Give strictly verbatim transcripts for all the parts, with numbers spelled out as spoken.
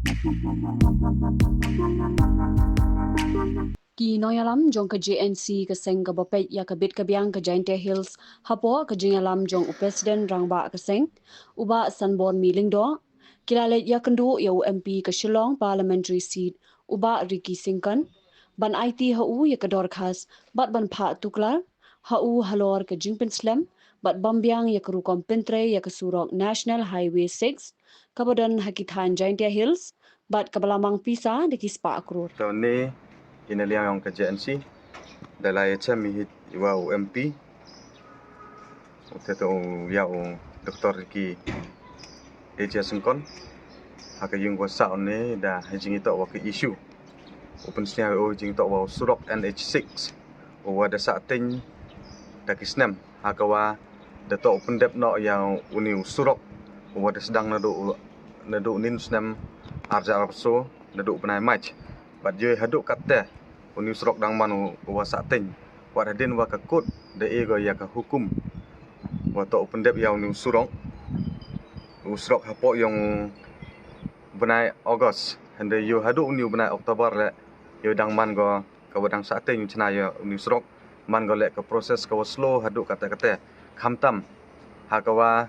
Ki nongïalam jong ka J N C, ka seng kaba peit ïa ka bit ka biang ka Jaintia Hills, hapoh ka jingïalam jong u President Rangbah ka seng, u Bah Sanbornmi Lyngdoh, ki la leit ïakynduh ïa u M P ka Shillong Parliamentary Seat, u Bah Ricky Syngkon, ban aiti ha u ïa ka dorkhas bad ban phah tuklar ha u halor ka jingpynslem bad bam biang ïa ka rukom pyntrei ïa ka surok National Highway six kaba don ha ki thaiñ Jaintia Hills bad kaba la mang pisa da ki spah klur. To ne, ina liang jong ka J N C da la ïachem hi ïa u M P, u te to ïa u Doctor Ricky A J Syngkon ha ka ïing wa sah ne da ha jingïatoh wa ka issue u pynsngew u jingïatoh wa u surok N H six u wa da sah teng da ki snem, ha ka wa da to u pyndep noh ïa u ni u surok u wa da sdang naduh naduh nin snem arja arso naduh bnai March. Bad ïoh haduh katte u ni u surok dang man u wa sah teng. Wat hadien wa ka kut da e go ïa ka hukum wa to u pyndep ïa u ni u surok, u surok hapoh ïong u bnai August, hynda ïoh haduh u ni u bnai October le ïoh dang man go ka wa dang sah teng u chna ïa u ni u surok. Man go le ka process ka wa slow haduh katte katte. Khamtam ha ka wa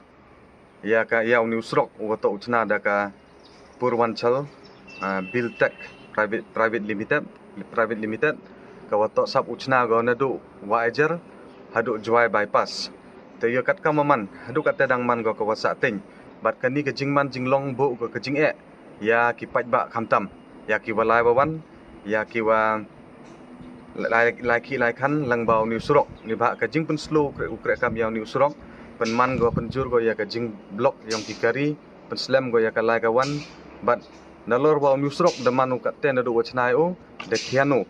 ïa ka ïa u ni u surok u wa to u chna da ka Purvanchal, ah, Biltech Private Private Limited Private Limited ka wa to sap u chna go naduh Wahiajer haduh Jowai Bypass. Te ïa kat ka ma man haduh katte dang man go ka wa sah teng. Bad kani ka jingman jinglong buh go ka jingeh ïa ki paidbah khamtam ïa ki wa lai wa wan ïa ki wa lai lai ki lai khan lang ba u ni u surok. Ni ba ka jingpynslow u kreh kam ïa u ni u surok, pynman go pynjur go ïa ka jingblok ïong ki kari, pynslem go ïa ka lai ka wan. Bad nalor wa u ni u surok da man u katte naduh wa chna ïa u da khian u.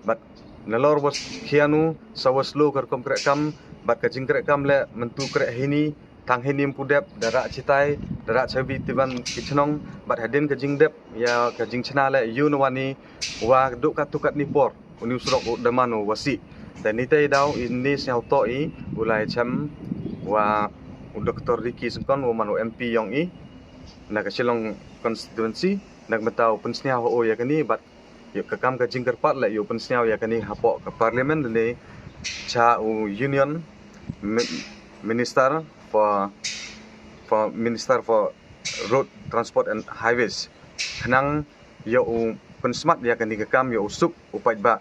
Bad nalor wa khian u sa wa slow ka rukom kreh kam. Bad ka jingkreh kam le myntu kreh hini tang hini ym pu dep, da rah chitai da rah chabi tiban ki chnong. Bad hadien ka jingdep ïa ka jingchna le ïu na wani wa duh kat tu kat ni por u ni u surok u da man u wa sih. Te ni te i daw i ni sñiaw to i u lai chem wa u Doctor Ricky Syngkon u man u M P ïong i na ka Shillong constituency na ka bynta u pynsñiaw ha u ïa kani. Bad ïa ka kam ka jingkyrpad le ïa u pynsñiaw ïa kani hapoh ka parliament ne cha u Union Mi- Minister for for Minister for Road Transport and Highways. Khnang ïa u pynsmat ïa kani ka kam ïa u suk u paidbah.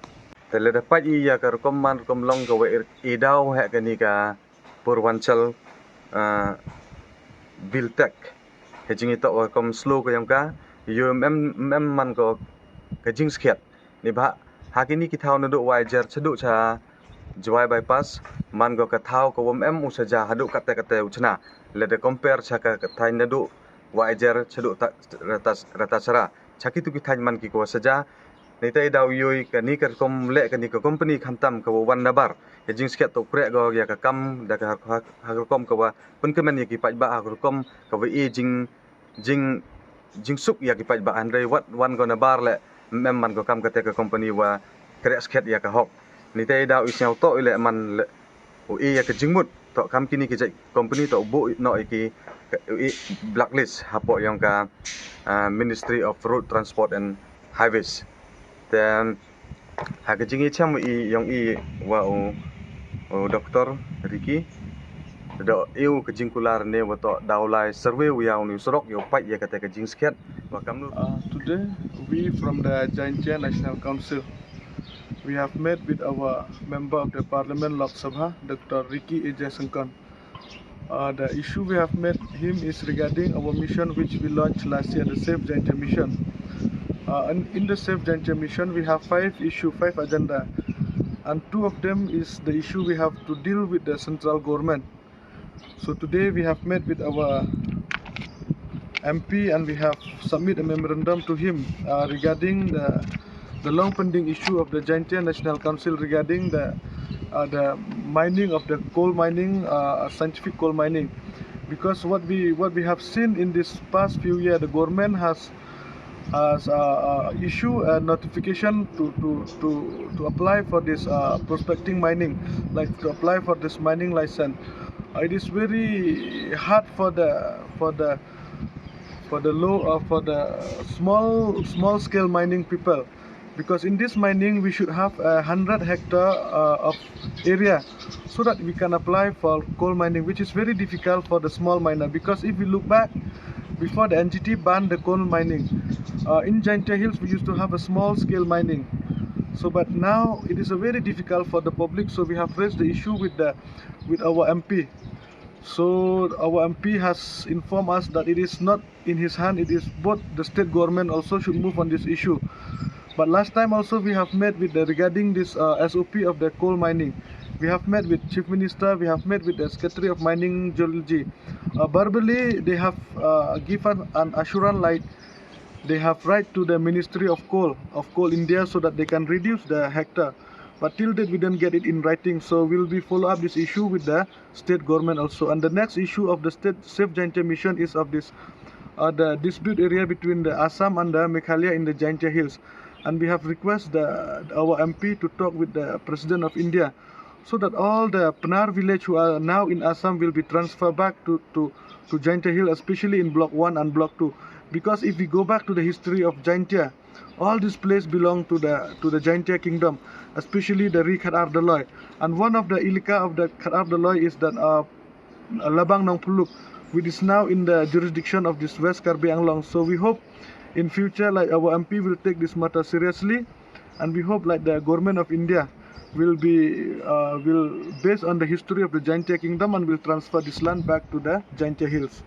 Te lada pait ïa ka rukom man rukom long ka wa i daw ha kani ka Purvanchal, ah, Biltech. He jingïatoh wa rukom slow ka ïong ka ïa u em em man ko ka jingskhiat. Ni ba ha kini ki thaw naduh Wahiajer chaduh cha Jowai Bypass man ko ka thaw ka wa em em u saja haduh katte katte u chna. Lada compare cha ka thaiñ naduh Wahiajer chaduh ta- Ratas- Ratasra. Cha kitu ki thaiñ man ki ko saja. Ni te i daw ïoh kani ka rukom le kani ka company khamtam ka wa wan nabar. He jingskhiat to kreh go ïa ka kam da ka ha- ha- ha rukom ka wa pynkmen ïa ki paidbah ha rukom ka wa i jing jing jingsuk ïa ki paidbah hynrei wat wan go nabar le em em man ko kam kate ka company wa kreh skhiat ïa ka hok. Ni te i daw i sñiaw to i le man le u i ïa ka jingmut to kam kini ki jait company to u buh noh ïa ki u i blacklist hapoh ïong ka, ah, Ministry of Road Transport and Highways. Te ha ka jingïachem i ïong i wa u, u Doctor Ricky da u ka jingkular ne wa to daw lai survey u ïa u ni u surok ïa u pait ïa kate ka jingskhiat wa kam nu. Uh, today, we from the Jaintia National Council, we have met with our Member of the Parliament Lok Sabha, Doctor Ricky A J Syngkon. Uh, the issue we have met him is regarding our mission which we launched last year, the Save Jaintia Mission. Uh, and in the Save Jaintia Mission, we have five issue, five agenda, and two of them is the issue we have to deal with the central government. So today we have met with our M P and we have submit a memorandum to him, uh, regarding the, the long pending issue of the Jaintia National Council regarding the, uh, the mining of the coal mining, uh, scientific coal mining. Because what we, what we have seen in this past few years, the government has, has, uh, uh, issue a notification to, to, to, to apply for this, uh, prospecting mining, like to apply for this mining license. Uh, it is very hard for the, for the for the low, uh, for the small small scale mining people, because in this mining we should have a hundred hectare uh, of area so that we can apply for coal mining, which is very difficult for the small miner. Because if we look back, before the N G T banned the coal mining, uh, in Jaintia Hills we used to have a small scale mining. So, but now it is a very difficult for the public. So we have raised the issue with the with our M P. So our M P has informed us that it is not in his hand, it is both the state government also should move on this issue. But last time also we have met with the, regarding this uh, S O P of the coal mining. We have met with Chief Minister, we have met with the Secretary of Mining Geology. Uh, verbally, they have uh, given an assurance like they have write to the Ministry of Coal of Coal India so that they can reduce the hectare. But till date we don't get it in writing. So we'll be follow up this issue with the state government also. And the next issue of the state Save Jaintia Mission is of this uh, the dispute area between the Assam and the Meghalaya in the Jaintia Hills. And we have requested the, our M P to talk with the President of India so that all the Pnar village who are now in Assam will be transferred back to, to, to Jaintia Hill, especially in Block one and Block two. Because if we go back to the history of Jaintia, all this place belong to the to the Jaintia kingdom, especially the Ri Khatar Doloi. And one of the ilaka of the Khatar Doloi is that uh, Labang Nongpuluk, which is now in the jurisdiction of this West Karbi Anglong. So we hope in future, like, our M P will take this matter seriously, and we hope, like, the government of India will be uh, will based on the history of the Jaintia kingdom and will transfer this land back to the Jaintia Hills.